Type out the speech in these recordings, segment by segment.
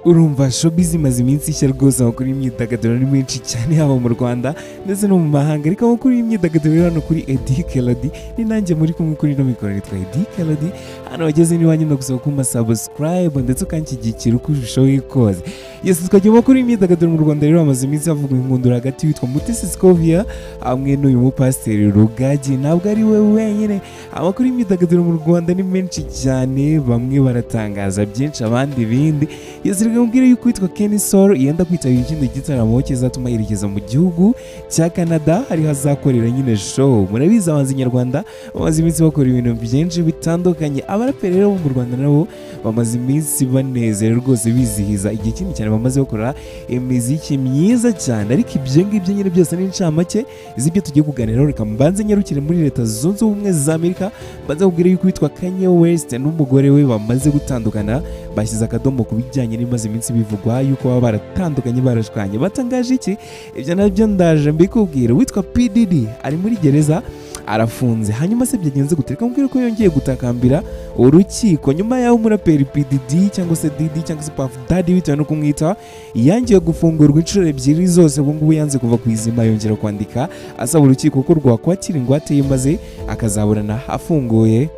Urumva showbiz imaze iminsi ishya rwose. Amakuru y'imyidagaduro ni menshi cyane, haba mu Rwanda ndetse no mu mahanga. Ariko amakuru y'imyidagaduro rero hano kuri Eddy Kelody, ni nanjye muri kumwe kuri ino mikoro, nitwa Eddy Kelody. Hano wageze n'iwanyu, ndagusaba kumpa subscribe ndetse ukanshyigikira uko ubishoboye kose. Yes, twagiye mu makuru y'imyidagaduro. Mu Rwanda rero hamaze iminsi havugwa inkundura hagati y'uwitwa Mutesi Scovia hamwe n'uyu mupasiteri Rugagi. Ntabwo ari we wenyine, amakuru y'imyidagaduro mu Rwanda ni menshi cyane, bamwe baratangaza byinshi, abandi ibindi. Yes, reka mubwire yuko uwitwa Kenny Sol yenda kwitabira ikindi gitaramo kizatuma yerekeza mu gihugu cya Canada, hariho azakorera nyine show. Murabizi, abahanzi nyarwanda bamaze iminsi bakora ibintu byinshi bitandukanye. Abaraperi rero bo mu Rwanda nabo bamaze iminsi banezerewe rwose, bizihiza igihe kinini cyane bamaze bakora imiziki myiza cyane. Ariko ibyo ngibyo nyine byose ni incamake z'ibyo tugiye kuganiraho. Reka mbanze nyarukire muri Leta Zunze Ubumwe za Amerika, mbanze kubwira yuko uwitwa Kanye West n'umugore we bamaze gutandukana, bashyize akadomo ku bijyanye n'ibimaze iminsi bivugwa yuko baba baratandukanye, barashwanye. Batangaje iki? Ibyo nabyo ndaje mbikubwira. Uwitwa P Diddy ari muri gereza, arafunze. Hanyuma se byagenze gute? Reka mubwire ko yongeye gutakambira urukiko nyuma y'aho umuraperi P Diddy cyangwa se Diddy cyangwa se Puff Daddy, bitewe no kumwita, yangiye gufungurwa inshuro ebyiri zose. Ubu ngubu yanze kuva ku izima, yongera kwandika asaba urukiko ko rwakwakira ingwate ye maze akazaburana afunguye.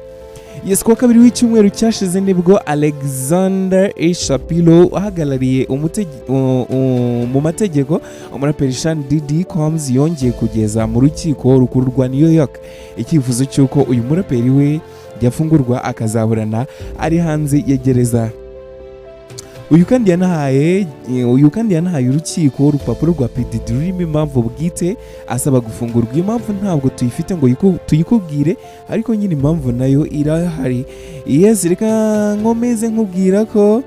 Yes, kuwa kabiri w'icyumweru cyashize nibwo Alexander A. Shapiro uhagarariye mu mategeko umuraperi Sean Diddy Combs yongeye kugeza mu rukiko rukuru rwa New York icyifuzo cy'uko uyu muraperi we yafungurwa akazaburana ari hanze ya gereza. Uyu kandi yanahaye urukiko urupapuro rwa P Diddy rurimo impamvu bwite asaba gufungurwa. Iyo mpamvu ntabwo tuyifite ngo tuyikubwire, ariko nyine impamvu nayo irahari. Yes, reka nkomeze nkubwira ko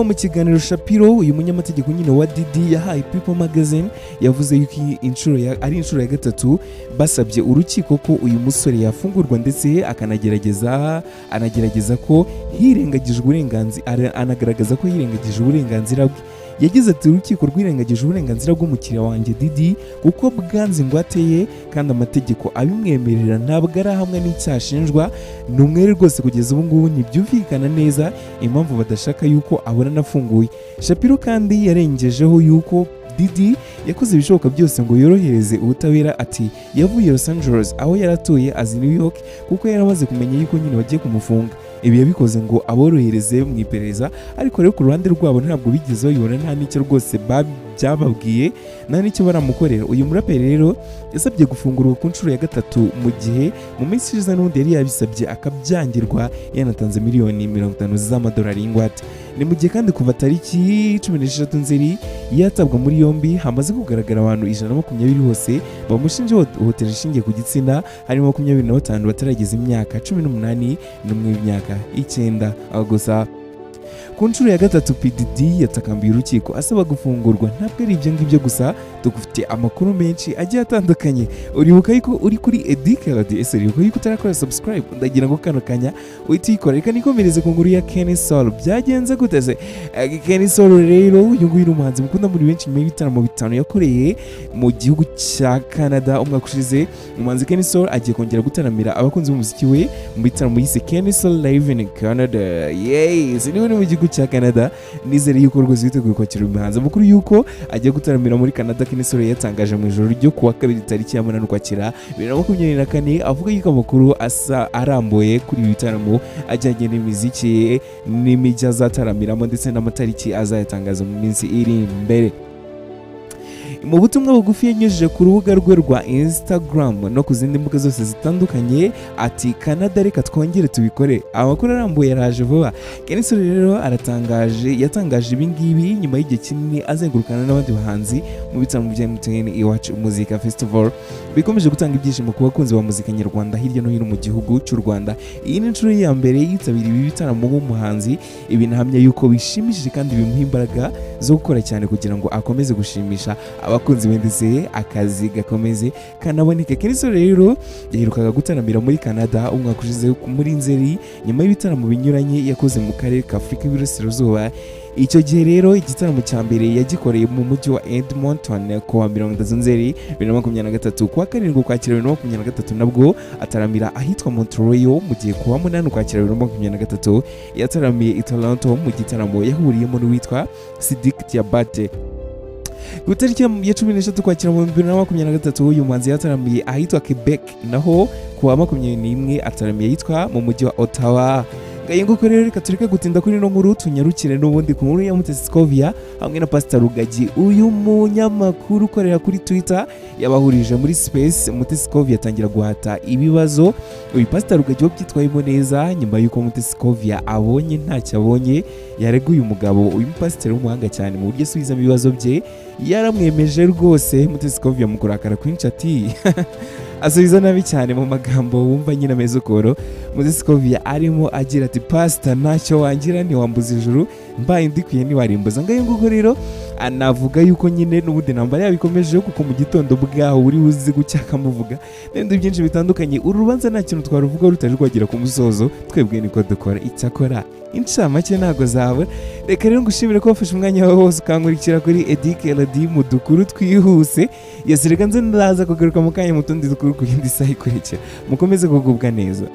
mu kiganiro Shapiro, uyu munyamategeko nyine wa Diddy, yahaye People Magazine, yavuze yuko iyi ari inshuro ya gatatu basabye urukiko ko uyu musore yafungurwa, ndetse akanagerageza anagerageza ko hirengagijwe uburenganzira, anagaragaza ko hirengagije uburenganzira bwe. Yagize ati: "Urukiko rwirengagije uburenganzira bw'umukiriya wanjye Diddy kuko bwanze ingwate ye kandi amategeko abimwemerera. Ntabwo arahamwa n'icyaha ashinjwa, ni umwere rwose. Kugeza ubu ngubu ntibyumvikana neza impamvu badashaka yuko abona anafunguye." Shapiro kandi yarengejeho yuko Diddy yakoze ibishoboka byose ngo yorohereze ubutabera. Ati: "Yavuye Los Angeles aho yari atuye azi New York kuko yari amaze kumenya yuko nyine bagiye kumufunga. Ibi yabikoze ngo aborohereze mu iperereza, ariko rero ku ruhande rwabo ntabwo bigeze babibona, nta n'icyo rwose byababwiye, nta n'icyo baramukorera." Uyu muraperi rero yasabye gufungurwa ku nshuro ya gatatu, mu gihe mu minsi ishize n'ubundi yari yabisabye akabyangirwa, yanatanze miliyoni 50 z'amadolari y'ingwate. Ni mu gihe kandi kuva tariki 16 Nzeri yatabwa muri yombi, hamaze kugaragara abantu 120 hose bamushinja ihohotera rishingiye ku gitsina, harimo 25 batarageza imyaka 18 n'umwe w'imyaka 9 gusa. Ku nshuro ya gatatu P Diddy yatakambiye urukiko asaba gufungurwa. Ntabwo ari ibyo ngibyo gusa, tugufite amakuru menshi agiye atandukanye. Uribuka yuko uri kuri Eddy Kelody? Ese uribuka yuko utarakora subscribe? Ndagira ngo kano kanya uhite uyikora. Reka nikomereze ku nkuru ya Kenny Sol. Byagenze gute se? Kenny Sol rero, uyu nguyu ni umuhanzi mukunda muri benshi. Nyuma y'ibitaramo bitanu yakoreye mu gihugu cya Canada umwaka ushize, umuhanzi Kenny Sol agiye kongera gutaramira abakunzi b'umuziki we mu bitaramo yise Kenny Sol Live in Canada. Yes, niwe ni mu gihugu cya Canada. Nizere yuko rwose witeguye kwakira uyu muhanzi. Amakuru yuko agiye gutaramira muri Canada, Kenny Sol yatangaje mu ijoro ryo kuwa kabiri tariki ya 8 Ukwakira 2024, avuga yuko amakuru asa arambuye kuri ibi bitaramo ajyanye n'imiziki n'imijyi azataramiramo ndetse n'amatariki azayatangaza mu minsi iri imbere. Mu butumwa bugufi yanyujije ku rubuga rwe rwa Instagram no ku zindi mbuga zose zitandukanye, ati: "Canada, reka twongere tubikore. Amakuru arambuye araje vuba." Kenny Sol rero aratangaje, yatangaje ibi ngibi nyuma y'igihe kinini azengurukana n'abandi bahanzi mu bitaramo bya MTN Iwacu Muzika Festival, bikomeje gutanga ibyishimo ku bakunzi ba muzika nyarwanda hirya no hino mu gihugu cy'u Rwanda. Iyi ni inshuro ye ya mbere yitabiriye ibi bitaramo nk'umuhanzi, ibintu ahamya yuko bishimishije kandi bimuha imbaraga zo gukora cyane kugira ngo akomeze gushimisha abakunzi be ndetse akazi gakomeze kanaboneke. Kenny Sol rero yaherukaga gutaramira muri Canada umwaka ushize muri Nzeri, nyuma y'ibitaramo binyuranye yakoze mu karere ka Afurika y'Iburasirazuba. Icyo gihe rero igitaramo cya mbere yagikoreye mu mujyi wa Edmonton ku wa 30 Nzeri 2023. Ku wa 7 Ukwakira 2023 nabwo ataramira ahitwa Montreal, mu gihe ku wa 8 Ukwakira 2023 yataramiye i Toronto mu gitaramo yahuriyemo n'uwitwa Sidik Diabate. Ku itariki ya 13 Ukwakira mu 2023 uyu muhanzi yataramiye ahitwa Quebec, naho ku wa 21 ataramiye ahitwa mu mujyi wa Ottawa. Ngaye nguko rero, reka tureke gutinda kuri ino nkuru, tunyarukire n'ubundi ku nkuru ya Mutesi Scovia hamwe na Pastor Rugagi. Uyu munyamakuru ukorera kuri Twitter yabahurije muri Space, Mutesi Scovia atangira guhata ibibazo uyu Pastor Rugagi wabyitwayemo neza. Nyuma y'uko Mutesi Scovia abonye ntacyo abonye yareguye umugabo, uyu mupasiteri w'umuhanga cyane mu buryo asubizamo ibibazo bye yaramwemeje rwose. Mutesi Scovia mu kurakara kwinshi ati asubiza nabi cyane mu magambo wumva nyine ameze ukuntu. Mutesi Scovia arimo agira ati: "Pasita, ntacyo wangira, ntiwambuza ijuru, mbaye ndikwiye ntiwarimbuza." Ngayo nguko rero, anavuga yuko nyine n'ubundi ntambara yabikomeje, kuko mu gitondo bwaho uri buzi gucya akamuvuga n'ibindi byinshi bitandukanye. Uru rubanza nta kintu twaruvuga rutari rwagera ku musozo, twebwe niko dukora. Icyakora incamake ntago zabura. Reka rero ngushimire ko wafashe umwanya wawe wose ukankurikira kuri Edic Elodie mu dukuru twihuse. Yes, reka nze ndaza kugaruka mu kanya mu tundi dukuru ku yindi saha ikurikira. Mukomeze kugubwa neza.